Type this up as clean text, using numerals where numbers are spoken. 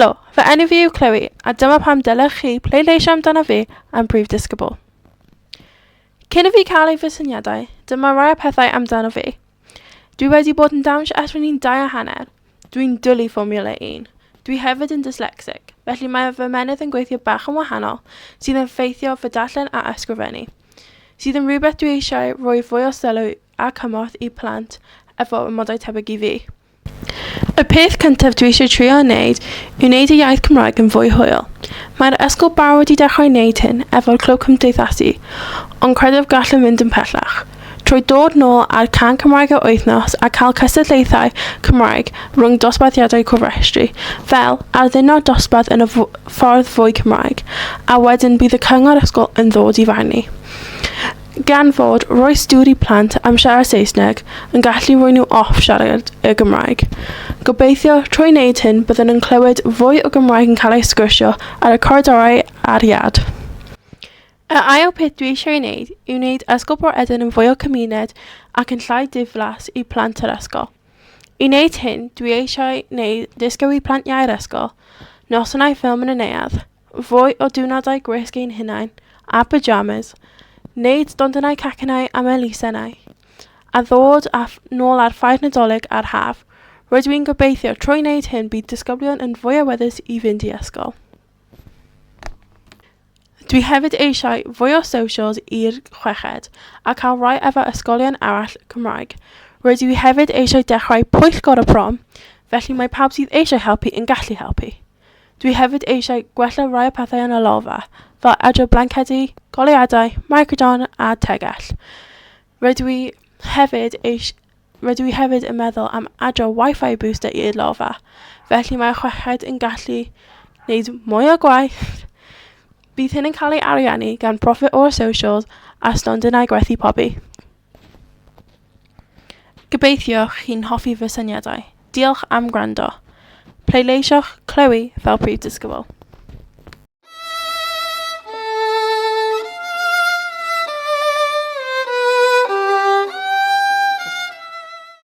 Helo, fy enw fi yw Chloe, a dyma pam dylech chi pleidleisio amdano fi am Prif Disgybl. Cyn i fi cael ei fy syniadau, dyma rai o pethau amdano fi. Dwi wedi bod yn dawnsio ers ro'n i'n 2.5. Dwi'n dwlu Formula 1. Dwi hefyd yn dyslexic, felly mae fy ymennydd yn gweithio bach yn wahanol, sydd yn ffeithio fy darllen a ysgrifennu. Sydd yn rhywbeth dwi eisiau rhoi fwy o sylw a cymorth i plant efo amodau tebyg i fi. Y peth cyntaf dwi eisiau trio wneud yw wneud y iaith Cymraeg yn fwy hwyl. Mae'r ysgol bar wedi dechrau wneud hyn efo'r clwb cymdeithasu, ond credaf gallwn fynd yn pellach. Trwy dod nôl ar can Cymraeg yr wythnos a cael cystadlaethau Cymraeg rhwng dosbarthiadau cofrestru, fel addurno'r dosbarth yn y ffordd fwy Cymraeg, a wedyn bydd y cyngor ysgol yn ddod i farnu. Gan fod rhoi stwr i plant am siarad Saesneg yn gallu rhoi nhw off siarad y Gymraeg. Gobeithio, trwy wneud hyn, byddwn yn clywed fwy o Gymraeg yn cael ei sgwrsio ar y coridorau a'r iard. Yr ail peth dwi eisiau ei wneud yw wneud Ysgol Bro Edern yn fwy o cymuned ac yn llai diflas i plant yr ysgol. I wneud hyn, dwi eisiau wneud disgo i plant iau'r ysgol, nosonau ffilm yn y neuadd, fwy o diwrnodau gwisg ein hunain a pyjamas, wneud stondinau cacennau am elusennau, a ddod â nôl ar ffair Nadolig a'r haf. Rydw i'n gobeithio trwy wneud hyn bydd disgyblion yn fwy awyddus i fynd i ysgol. Dwi hefyd eisiau fwy o socials i'r chweched, a cael rhai efo ysgolion arall Cymraeg. Rydw i hefyd eisiau dechrau pwyllgor y prom, felly mae pawb sydd eisiau helpu yn gallu helpu. Dwi hefyd eisiau gwella rhai o pethau yn y lolfa, fel adio blancedi, goleuadau, microdon a tegell. Rydw i hefyd eis- rydw i hefyd yn meddwl am adio Wi-Fi booster i'r lolfa, felly mae'r chweched yn gallu gwneud mwy o gwaith. Bydd hyn yn cael ei ariannu gan Profit o'r Socials a stondinau gwerthu pobi. Gobeithio chi'n hoffi fy syniadau. Diolch am gwrando. Pleidleisiwch Chloe fel prif disgybl.